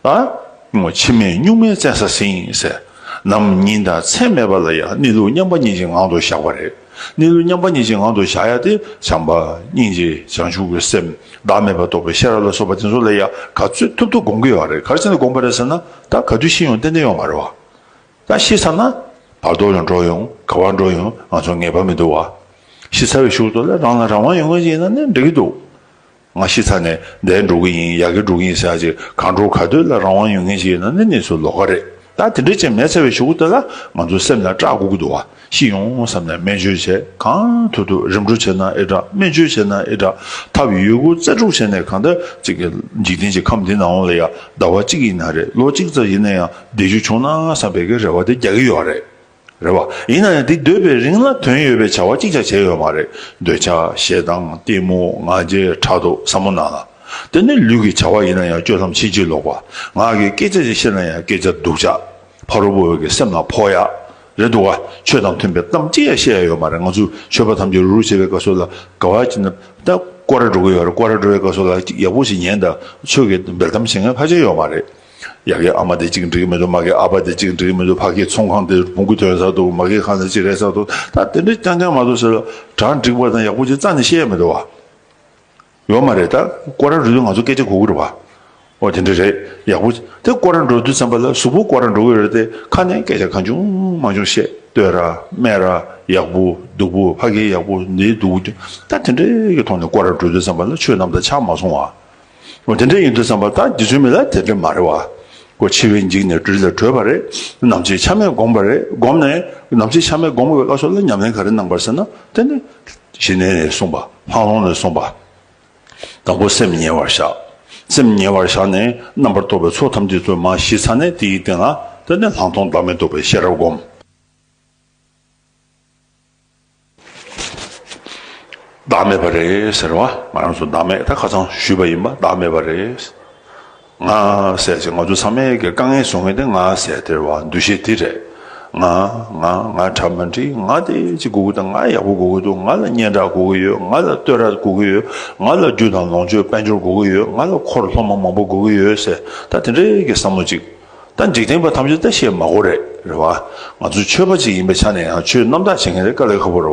ཨ། འཆི་མེད་གཉུག་མའི་བཙན་ས་ཟིན་ཟེར། ནམ་ཉིན་དང་མཚན་མེད་པ་ལ་ཡང་གནས་ལུགས་མཉམ་པ་ཉིད་ཀྱི་ངང་དུ་བཞག་པ་རེད། གནས་ལུགས་མཉམ་པ་ཉིད་ཀྱི་ངང་དུ་བཞག་ཡ་དེ་བྱམས་པ་སྙིང་རྗེ་བྱང་ཆུབ་ཀྱི་སེམས། བདག་མེད་པ་རྟོགས་པའི་ཤེས་རབ་ལ་སོགས་པ་དེ་ཚོ་ལ་ཡང་ག་ཚོད་ཐུབ་ཐུབ་སྒོམ་གྱི་ཡོད་རེད། ག་རེ་བྱས་ནས་སྒོམ་པ་རེད་ཟེར་ན། ད་ག་དུས་ཤི་ཡོང་ཏན་ཏན་ཡོད་མ་རེད་བ། ད་ཤི་ཚར་ན་བར་དོ་ལ་འགྲོ་ཡོང་། ག་བ་འགྲོ་ཡོང་ང་ཚོ་ངེས་པ་མི་འདུག་བ། ཤི་ཚར་བའི་གཞུག་ཏུ་ལ་རང་ལ་རང་དབང་ཡོད་མཁན་ཞིག་ཡིན་ན་ནི་འགྲིག་གི་འདུག་ང་ཤི་ཚར་ནས་འདིར་འགྲོ་གི་ཡིན། ཡ་གིར་འགྲོ་གི་ཡིན་ཟེར་ཡ་ཅིག་གང་འགྲོ་ག་དུས་ལ་རང་དབང་ཡོད་མཁན་ཞིག་ཡིན་ན་ནི་གནས་ཚུལ་ལོགས་ཀ་རེད། ད་དེ་འདྲ་ཅིག་མེད་ཚར་བའི་གཞུག་གུ་དེ་ལ་ང་ཚོ་སེམས་ལ་སྐྲག་དགོས་ཀྱི་འདུག་བ། ཤི་ཡོང་བསམ་ནས་སྨན་བཅོས་བྱས། གང་ཐུབ་ཐུབ་རིམ་གྲོ་བྱས་ན་ཨེ་དྲག་སྨན་བཅོས་བྱས་ན་ཨེ་དྲག་ཐབས་ཡོད་རྒུ་རྩལ་སྤྲུགས་བྱས་ནས། གང་ལྟར་ཅིག་གི་འཇིག་རྟེན་གྱི་ཁམས་འདི་ནང་ལ་ཡ་ཟླ་བ་གཅིག་ཡིན་ན་རེད། ལོ་གཅིག་ཙམ་ཡིན་ན་ཡང་བདེ་རྒྱུ་བྱུང་ན་བསམ་པའི་གི་རེ་བ་དེ་རྒྱག་གི་ཡོད་རེད། རེད་བ། ཡིན་ན་ཡང་དེ་སྡོད་པའི་རིང་ལ་དོན་ཡོད་པའི་བྱ་བ་གཅིག་ཀྱང་བྱས་ཡོད་མ་རེད། འདོད་ཆགས་ཞེ་སྡང་གཏི་མུག་ང་རྒྱལ་ཕྲག་དོག་བསམ་བློ་ནང་ལ། དེ་ནི་ལུས་ཀྱི་བྱ་བ་ཡིན་ན་ཡང་སྤྱོད་ལམ་ཕྱིན་ཅི་ལོག་པ། ངག་གི་སྐད་ཆ་ཞིག་བཤད་ན་ཡང་སྐད་ཆ་སྡུག་ཅག་ཕ་རོལ་པོ་གི་སེམས་ལ་ཕོག་ཡག་རེད་འདུག་བ། ཆོས་དང་མཐུན་པའི་གཏམ་གཅིག་ཡང་བཤད་ཡ་ཡོད་མ་རེད། ང་ཚོ་ཆོས་པ་ཐམས་ཅད་རུ་རུ་བྱེད་པའི་སྐབས་སུ་ལ་ག་བ་ཅིག་ན་ད་སྐོར་ར་འགྲོ་གི་ཡོད་རེད། སྐོར་ར་འགྲོ་བའི་སྐབས་སུ་ལ་ཅིག་ཡག་པོ་ཞིག་ཉན་དང་། ཆོས་ཀྱི་འབེལ་གཏམ་བྱེད་མཁན་ཕལ་ཆེར་ཡོད་མ་རེད། ཡ་གི་ཨ་མ་དེ་གཅིག་འགྲིག་གི་མི་འདུག་མ་གི་ཨ་ཕ་དེ་གཅིག་འགྲིག་གི་མི་འདུག་ཕ་གི་ཚོང་ཁང་དེ་བོང་གུ་ཐོན་ས་འདུག་མ་གི་ཁང་དེ་གཅིག་རེད་ས་འདུག་ད་དེ་འདྲ་རྐྱང་རྐྱང་མ་གཏོགས་ཟེར་ལ་གྲ་འགྲིག་པ་དང་ཡག་པོ་ཅིག་རྩ་ནས་བཤད་ཡ་མི་འདུག་བ། ཡོད་མ་རེད། ད་སྐོར་ར་འགྲོ་དུས་ང་ཚོ་སྐད་ཆ་གོ་གི་རེད་བ། ཨོ་དེ་འདྲ་རེད། ཡག་པོ་དེ་སྐོར་ར་འགྲོ་དུས་ཙམ་པ་ལ་གཟུགས་པོ་སྐོར་ར་འགྲོ་གི་རེད་དེ། ཁ་ནས་སྐད་ཆ་གང་བྱུང་མང་བྱུང་བཤད། བསྟོད་ར་སྨད་ར་ཡག་པོ་སྡུག་པོ་ཕ་གི་ཡག་པོ་འདི་སྡུག་པོ་ད་དེ་འདྲའི་གི་ཐོག་ནས་སྐོར་ར་འགྲོ་དུས་ཙམ་པ་ལ་ཆོས་རྣམ་དག་ཆགས་མ་སོང་བ། འོ་དེ་འདྲ་ཡིན་དུས་ཙམ་པ་ད་རྗེ་བཙུན་མི་ལ་དེ་འདྲ་མ་རེད་བ། ཁོ་འཆི་བས་འཇིགས་ནས་སྦྲུལ་ལས་གྲོལ་བ་རེད། ནམ་འཆི་ཆ་མེད་བསྒོམས་པ་རེད། བསྒོམས་ནས་ནམ་འཆི་ཆ་མེད་བསྒོམས་པའི་སྐབས་སུ་ལ་ཉམས་ལེན་ག་རེ་གནང་བ་རེད་ཟེར་ན། དེ་ནི་ཞི་གནས་ནས་གསུངས་པ། ལྷག་མཐོང་ནས་གསུངས་པ། དང་པོ་སེམས་ཉེ་བར་བཞག་སེམས་ཉེ་བར་བཞག་ནས་རྣམ་པར་རྟོག་པའི་ཚོགས་ཐམས་ཅད་ཚུར་མར་ཞི་ཚར་ནས། དེའི་སྟེང་ལ་དེ་ནས་ལྷག་མཐོང་བདག་མེད་རྟོགས་པའི་ཤེས་རབ་བསྒོམ། བདག་མེད་པ་རེད་ཟེར་བ། ང་རང་ཚོ་བདག་མེད་ད་ཁ་སང་ཞུས་པ་ཡིན་པ། བདག་མེད་པ་རེད། ང་ཟེར་ཅིག་ང་ཚོ་ཚང་མས་ཀྱི་དཀའ་ངལ་བཟོ་མཁན་དེ་ང་ཟེར་དེ་རེད་བ། འདུ་ཤེས་དེ་རེད། ང་ང་ང་གྲ་མ་འགྲིག་ང་དེ་ཅིག་དགོས་ཀྱི་འདུག་ང་ཡག་པོ་དགོས་ཀྱི་འདུག་ང་ལ་སྙན་གྲགས་དགོས་ཀྱི་ཡོད། ང་ལ་བསྟོད་ར་དགོས་ཀྱི་ཡོད། ང་ལ་རྒྱུ་དང་ལོངས་སྤྱོད་དཔལ་འབྱོར་དགོས་ཀྱི་ཡོད། ང་ལ་འཁོར་སློབ་མ་མང་པོ་དགོས་ཀྱི་ཡོད་ཟེར། ད་དེ་འདྲའི་གི་བསམ་བློ་ཅིག་ད་འཇིག་རྟེན་པ་ཐམས་ཅད་ད་བཤད་མ་དགོས་རེད། རེད་བ། ང་ཚོ་ཆོས་པ་ཅིག་ཡིན་པའི་ཆ་ནས་ཡང་ཆོས་རྣམ་དག་བྱེད་མཁན་དེ་དཀའ་ལས་ཁག་པོ་རེད་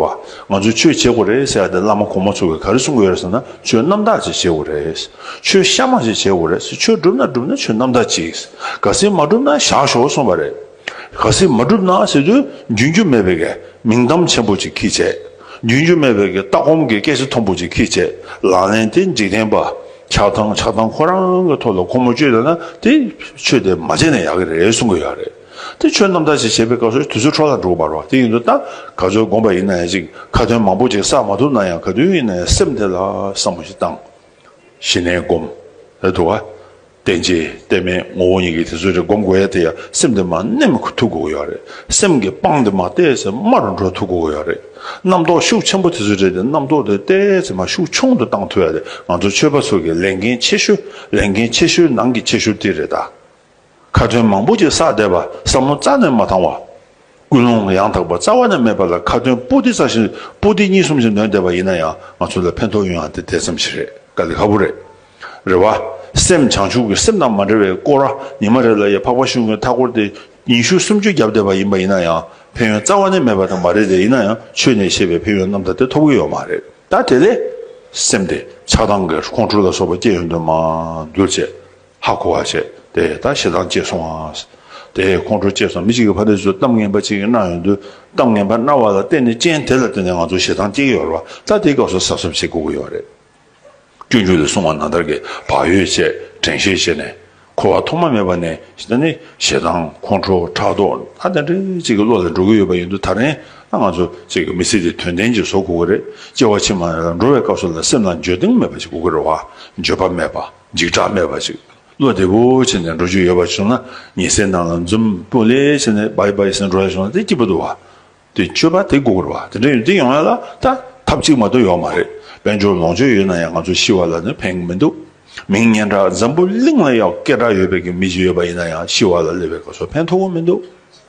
བ། ང་ཚོས་ཆོས་བྱེད་དགོས་རེད་ཟེར་ཡ་དེ་བླ་མ་གོང་མ་ཚོ་གིས་ག་རེ་གསུང་གི་ཡོད་རེད་ཟེར་ན། ཆོས་རྣམ་དག་ཅིག་བྱེད་དགོས་རེད། ཆོས་གཤའ་མ་ཅིག་བྱེད་དགོས་རེད། ཆོས་སྒྲུབ་ན་སྒྲུབ་ན་ཆོས་རྣམ་དག་ཅིག་གལ་སྲིད་མ་སྒྲུབ་ན་བཞག་ཤོག་གསུངས་པ་རེད། གལ་སྲིད་མ་སྒྲུབ་ན་ཟེར་དུས་རྒྱུན་རྒྱུ་མེད་པའི་གི་མིང་གཏམ་ཆེན་པོ་ཅིག་ཁྱེར་བྱས། རྒྱུན་རྒྱུ་མེད་པའི་གི་ལྟ་སྒོམ་གི་སྐད་ཆ་མཐོན་པོ་ཅིག་ཁྱེར་བྱས། ལག་ལེན་དེ་འཇིག་རྟེན་པ། ཆགས་སྡང་། ཆགས་སྡང་ཁོ་རང་གི་ཐོག་ལ་ཁོ་མོ་བཅོས་བསྡད་ན། དེ་ཆོས་དེ་མ་བྱས་ན་ཡག་གི་རེད་གསུང་གི་ཡོད་རེད། དེ་ཆོས་རྣམ་དག་ཅིག་བྱེད་པའི་སྐབས་སུ་དུས་ཚོད་འཕྲོ་བརླག་འགྲོ་གི་མ་རེད་བ། དེ་ཡིན་དུས་ད་ག་ཚོད་བསྒོམས་པ་ཡིན་ན་ཡང་ཅིག་ཁ་ཏོན་མང་པོ་ཅིག་བསགས་མ་ཐུབ་ན་ཡང་། ག་དུས་ཡིན་ན་ཡང་སེམས་དེ་ལ་བསམ་བློ་ཞིག་བཏང་། ཞི་གནས་སྒོམ། རེད་འདུག་བ། རྟེན་བཅས་རྟེན་མེད་ངོ་བོ་ཉིད་ཀྱི་དེ་ཚོ་རེ་སྒོམ་དགོས་ཡ་དེ་ཡ། སེམས་དེ་མར་མནན་ཐུབ་དགོས་ཀྱི་ཡོད་རེད། སེམས་ཀྱི་དཔངས་དེ་མར་ཏོག་ཙམ་དམའ་རུ་འགྲོ་ཐུབ་དགོས་ཀྱི་ཡོད་རེད། རྣམ་རྟོག་ཤུགས་ཆེན་པོ་དེ་ཚོ་རེད་དེ། རྣམ་རྟོག་དེ་ཏོག་ཙམ་མར་ཤུགས་ཆུང་དུ་བཏང་ཐུབ་ཡ་དེ་ང་ཚོ་ཆོས་པ་ཚོ་གི་ལས་འགན་ཆེ་ཤོས། ལས་འགན་ཆེ་ཤོས་ནང་གི་ཆེ་ཤོས་དེ་རེད་ད། ཁ་ཏོན་མང་པོ་ཅིག་བསགས་བསྡད་པ། བསམ་བློ་རྩ་ནས་མ་བཏང་བ། ཀུན་སློང་ཡང་དག་པ་རྩ་བ་ནས་མེད་པ་ལ། ཁ་ཏོན་པོ་ཏི་ཙམ་ཞིག་པོ་ཏི་གཉིས་གསུམ་ཞིག་ནོན་བསྡད་པ་ཡིན་ན་ཡང་། ང་ཚོ་ལ་ཕན་ཐོགས་ཡོང་ཡ་དེ་དེ་ཙམ་ཞིག་རེད། དཀའ་ལས་ཁག་པོ་རེད། རེད་བ། སེམས་བྱང་ཆུབ་ཀྱི་སེམས་དང་མ་འབྲེལ་བའི་སྐོར་ར། ཉི་མ་རེ་ལ་ཡ་འཕགས་པ་ཤིང་ཀུན་མཐའ་སྐོར་དེ་ཉི་ཤུ་སུམ་ཅུ་བརྒྱབ་བསྡད་པ་ཡིན་པ་ཡིན་ན་ཡང་ཕན་ཡོན་རྩ་བ་ནས་མེད་པ་དང་མ་རེད་དེ། ཡིན་ན་ཡང་ཆོས་ནས་བཤད་པའི་ཕན་ཡོན་རྣམ་དག་དེ་ཐོབ་ཀྱི་ཡོད་མ་རེད། ད་དེ་ལས་སེམས་དེ་ཆགས་སྡང་གི་ཁོང་ཁྲོ་ལ་སོགས་པ་སྐྱེ་ཡོང་དུས་མར་འདུལ་བྱས། ཧ་གོ་བ་བྱས། དེ་ད་ཞེ་སྡང་སྐྱེས་སོང་ཨ། དེ་ཁོང་ཁྲོ་སྐྱེས་སོང་། མི་གཅིག་གིས་ཕ་དེ་ཚོ་གཏམ་ངན་པ་གཅིག་གིས་གནང་ཡོང་དུས། གཏམ་ངན་པ་གནང་བ་ལ་བརྟེན་ནས། རྐྱེན་དེ་ལ་བརྟེན་ནས་ང་ཚོ་ཞེ་སྡང་སྐྱེ་གི་ཡོད་རེད་བ། ད་དེའི་སྐབས་སུ་གཟབ་གཟབ་བྱེད་དགོས་ཀྱི་ཡོད་རེད། སྤྱོད་འཇུག་ལས་གསུངས་པ་ནང་ལྟར་གྱི་བག་ཡོད་བྱས། དྲན་ཤེས་བྱས་ནས། འཁོར་བ་ཐོག་མ་མེད་པ་ནས་ད་ནི་ཞེ་སྡང་ཁོང་ཁྲོ་ཕྲག་དོག་ད་དེ་འདྲ་ཅིག་གི་བློ་ལ་འགྲོ་གི་ཡོད་པ་ཡིན་དུས། ད་རིང་ད་ང་ཚོ་ཅིག་གི་མི་ཚེ་འདི་དོན་ལྡན་ཅིག་བཟོ་དགོས་ཀྱི་རེད། སྐྱེ་བ་ཕྱི་མ་ལ་འགྲོ་བའི་སྐབས་སུ་ལ་སེམས་ལ་འགྱོད་གདུང་མེད་པ་ཞིག་དགོས་ཀྱི་རེད་བ། འགྱོད་པ་མེད་པ། འཇིགས་སྐྲག་མེད་པ་ཞིག་བློ་བདེ་པོ་བྱས་ནས་འགྲོ་རྒྱུ་ཡོད་པ་བྱུང་ན། ཉལ་སའི་ནང་ལ་འཛུམ་སྤུ་ལེ་བྱས་ནས་བྷའི་བྷའི་ཟེར་འགྲོ་ཡ་བྱུང་ན་དེ་སྐྱིད་པོ་འདུག་བ། དེ་སྤྱོད་པ་དེ་དགོས་རེད་བ། དེ་འདྲ་ཡོད། དེ་ཡོང་ཡ་ལ་ད་ཐབས་གཅིག་མ་གཏོགས་ཡོད་མ་རེད། དཔལ་འབྱོར་ལོངས་སྤྱོད་ཡོད་ན་ཡང་ང་ཚོ་ཤི་བ་ལ་ནི་ཕན་གི་མི་འདུག་མིང་སྙན་གྲགས། འཛམ་བུ་གླིང་ལ་ཡང་སྐད་གྲགས་ཡོད་པའི་གི་མི་ཞིག་ཡོད་པ་ཡིན་ན་ཡང་། ཤི་བ་ལ་སླེབས་པའི་སྐབས་སུ་ཕན་ཐོགས་གི་མི་འདུག་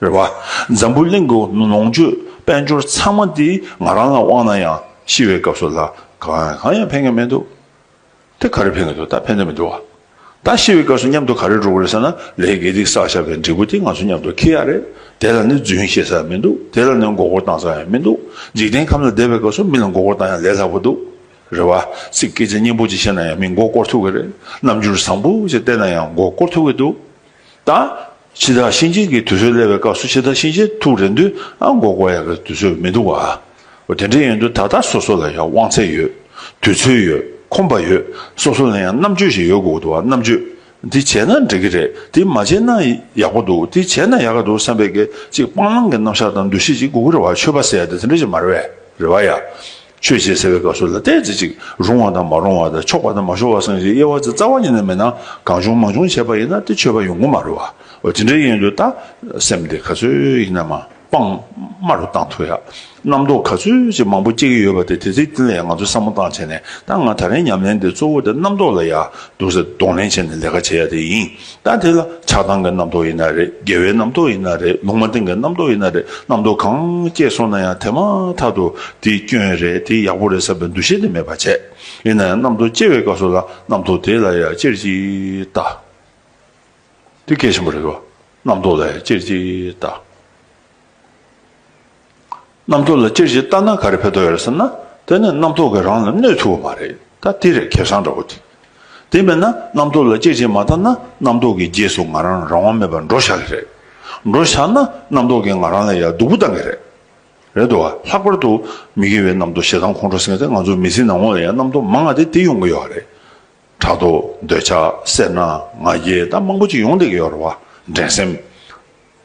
རེད་བ། འཛམ་བུ་གླིང་གི་ལོངས་སྤྱོད་དཔལ་འབྱོར་ཚང་མ་དེ་ང་རང་ལ་དབང་ན་ཡང་། ཤི་བའི་སྐབས་སུ་ལ་གང་ཡང་གང་ཡང་ཕན་གི་མི་འདུག་དེ་ག་རེ་ཕན་གི་འདུག་ད་ཕན་ཐོགས་མི་འདུག་བ། ད་ཤི་བའི་སྐབས་སུ་མཉམ་དུ་ག་རེ་འགྲོ་གི་རེད་ཟེར་ན། ལས་དགེ་སྡིག་བསགས་བཞག་པའི་འབྲས་བུ་དེ་ང་ཚོ་མཉམ་དུ་འཁྱེར་ཡ་རེད། དེ་ལ་ནི་རྫུན་བཤད་ས་མི་འདུག་དེ་ལ་ནི་མགོ་སྐོར་བཏང་ས་ཡང་མི་འདུག་འཇིག་རྟེན་ཁམས་ལ་བསྡད་པའི་སྐབས་སུ་མི་ལ་མགོ་སྐོར་བཏང་ཡ་ལས་སླ་པོ་འདུག་རེད་བ། ཚིག་སྐད་ཆ་སྙན་པོ་ཅིག་བཤད་ན་ཡང་མི་མགོ་སྐོར་ཐུབ་ཀྱི་རེད། རྣམ་འགྱུར་བཟང་པོ་ཅིག་བསྟན་ན་ཡང་མགོ་སྐོར་ཐུབ་ཀྱི་འདུག་ད་འཆི་བདག་གཤིན་རྗེ་གི་དུས་ཚོད་སླེབས་པའི་སྐབས་སུ། འཆི་བདག་གཤིན་རྗེ་ཐུག་རན་དུས་ཨ་མགོ་སྐོར་ཡག་གི་དུས་ཚོད་མི་འདུག་བ། འོ་དེ་འདྲ་ཡིན་དུས་ད་ལྟ་སོ་སོ་ལ་ཡང་དབང་ཚད་ཡོད། དུས་ཚོད་ཡོད། ཁོམ་པ་ཡོད། སོ་སོ་ལ་ཡང་རྣམ་དཔྱོད་ཞིག་ཡོད་དགོས་འདུག་བ། རྣམ་དཔྱོད། འདི་བྱས་ན་འགྲིག་གི་རེད། འདི་མ་བྱས་ན་ཡག་པོ་འདུག་འདི་བྱས་ན་ཡག་ག་འདུག་བསམ་པའི་གི་ཅིག་སྤང་བླང་གི་རྣམ་གཞག་དང་འདུ་ཤེས་ཅིག་དགོས་ཀྱི་རེད་བ། ཆོས་པ་ཟེར་ཡ་དེ་དེ་འདྲ་ཞིག་མ་རེད་བས། རེད་བ་ཡ། ཆོས་བྱེད་ཟེར་བའི་སྐབས་སུ་ལ་ཏོག་ཙམ་ཅིག་རུང་བ་དང་མ་རུང་བ་དང་། ཆོག་པ་དང་མ་ཆོག་པ་ཟེར་ཅིག་དབྱེ་བ་ཅིག་རྩ་བ་ཉིད་ནས་མེད་ན། གང་བྱུང་མང་བྱུང་བྱས་པ་ཡིན་ན་དེ་ཆོས་པ་ཡོང་གི་མ་རེད་བ། འོ་དེ་འདྲ་ཡིན་དུས་ད་སེམས་དེ་ག་ཚོད་ཡིན་ན་མ་སྤང་དམའ་རུ་བཏང་ཐུབ་ཡ། རྣམ་རྟོག་ག་ཚོད་ཅིག་མང་པོ་སྐྱེ་གི་ཡོད་པ་དེ། དེ་ཚོའི་སྟེང་ལ་ཡང་ང་ཚོས་བསམ་བློ་བཏང་བྱས་ནས། ད་ང་ད་རིང་ཉམས་ལེན་དེ་གཙོ་བོ་དེ་རྣམ་རྟོག་ལ་ཡ་འདུག་སེ་གདོང་ལེན་བྱས་ནས་ལས་ཀ་བྱེད་ཡ་དེ་ཡིན། ད་དེ་ལ་ཆགས་སྡང་གི་རྣམ་རྟོག་ཡིན་ན་རེད། དགེ་བའི་རྣམ་རྟོག་ཡིན་ན་རེད། ལུང་མ་བསྟན་གྱི་རྣམ་རྟོག་ཡིན་ན་རེད། རྣམ་རྟོག་གང་སྐྱེས་སོང་ན་ཡང་དེ་མ་ཐག་ཏུ་དེ་སྐྱོན་རེད། དེ་ཡག་པོ་རེད་བསམ་པའི་འདུ་ཤེས་དེ་མེད་པ་བྱས། ཡིན་ན་ཡང་རྣམ་རྟོག་སྐྱེ་བའི་སྐབས་སུ་ལ་རྣམ་རྟོག་དེ་ལ་ཡ་ཅེར་གྱིས་ལྟ། དེ་གལ་ཆེན་པོ་རེད་བ། རྣམ་རྟོག་ལ་ཡ་ཅེར་གྱིས་ལྟ། རྣམ་རྟོག་ལ་ཅེར་གྱིས་ལྟ་ན་ག་རེ་ཕན་ཐོགས་ཡོད་རེད་ཟེར་ན། དེ་ནི་རྣམ་རྟོག་གིས་རང་ལ་གནོད་ཐུབ་པ་མ་རེད། ད་དེ་རེད་ཁེ་བཟང་འདྲ་བོ་དེ། དེ་མིན་ན་རྣམ་རྟོག་ལ་ཅེར་གྱིས་མ་ལྟ་ན། རྣམ་རྟོག་གི་རྗེས་སུ་ང་རང་རང་དབང་མེད་པར་འགྲོ་བཞག་གི་རེད། འགྲོ་བཞག་ན་རྣམ་རྟོག་གིས་ང་རང་ལ་ཡ་སྡུག་པོ་བཏང་གི་རེད། རེད་འདུག་བ། ལྷག་པར་དུ་མི་དགེ་བའི་རྣམ་རྟོག་ཞེ་སྡང་ཁོང་ཁྲོ་ཟེར་མཁན་དེ་ང་ཚོ་མི་ཚེའི་ནང་ལོགས་ལ་ཡང་རྣམ་རྟོག་མང་བ་དེ་དེ་ཡོང་གི་ཡོད་རེད། ཕྲག་དོག་འདོད་ཆགས་སེར་སྣ་ང་རྒྱལ་ད་མང་པོ་ཅིག་ཡོང་བསྡད་ཀྱི་ཡོད་རེད་བ། འགྲན་སེམས།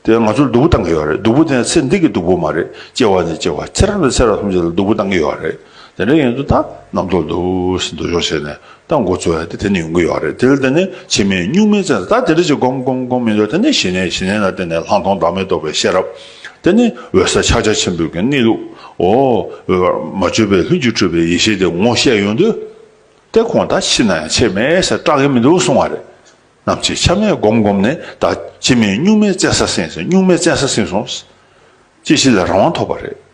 དེ་ང་ཚོར་སྡུག་པོ་བཏང་གི་ཡོད་རེད། སྡུག་པོ་དེ་ཚེ་འདི་གི་སྡུག་པོ་མ་རེད། སྐྱེ་བ་ནས་སྐྱེ་བ་ཚེ་རབས་ནས་ཚེ་རབས་ཐམས་ཅད་ལ་སྡུག་པོ་བཏང་གི་ཡོད་རེད། དེ་འདྲ་ཡིན་དུས་ད་རྣམ་རྟོག་འདུག་སེ་འདུ་འཇོག་བྱས་ནས་ད་འགོ་ཚུགས་ཡ་དེ་དེ་ནས་ཡོང་གི་ཡོད་རེད། དེ་ལ་བརྟེན་ནས་འཆི་མེད་གཉུག་མའི་བཙན་ས། ད་དེ་འདྲ་ཅིག་སྒོམ་སྒོམ་སྒོམ་ཡིན་དུས་དེ་ནས་ཞི་གནས། ཞི་གནས་ལ་བརྟེན་ནས་ལྷག་མཐོང་བདག་མེད་རྟོགས་པའི་ཤེས་རབ། དེ་ནས་འོད་གསལ་ཕྱག་རྒྱ་ཆེན་པོའི་གི་གནས་ལུགས། འོ། མ་བཅོས་པའི་ལྷུན་གྱིས་གྲུབ་པའི་ཡེ་ཤེས་དེ་ངོ་ཤེས་ཡོང་དུས། དེ་ཁོང་ད་ཤི་ན་ཡང་ཆད་མེད་ཟེར་སྐྲག་གི་མི་འདུག་གསུང་བ་རེད། ནམ་འཆི་ཆ་མེད་སྒོམ་སྒོམ་ནས་ད་འཆི་མེད་གཉུག་མའི་བཙན་ས་ཟིན་སོང་། གཉུག་མའི་བཙན་ས་ཟིན་སོང་། སྐྱེ་ཤི་ལས་རང་དབང་ཐོབ་པ་རེད།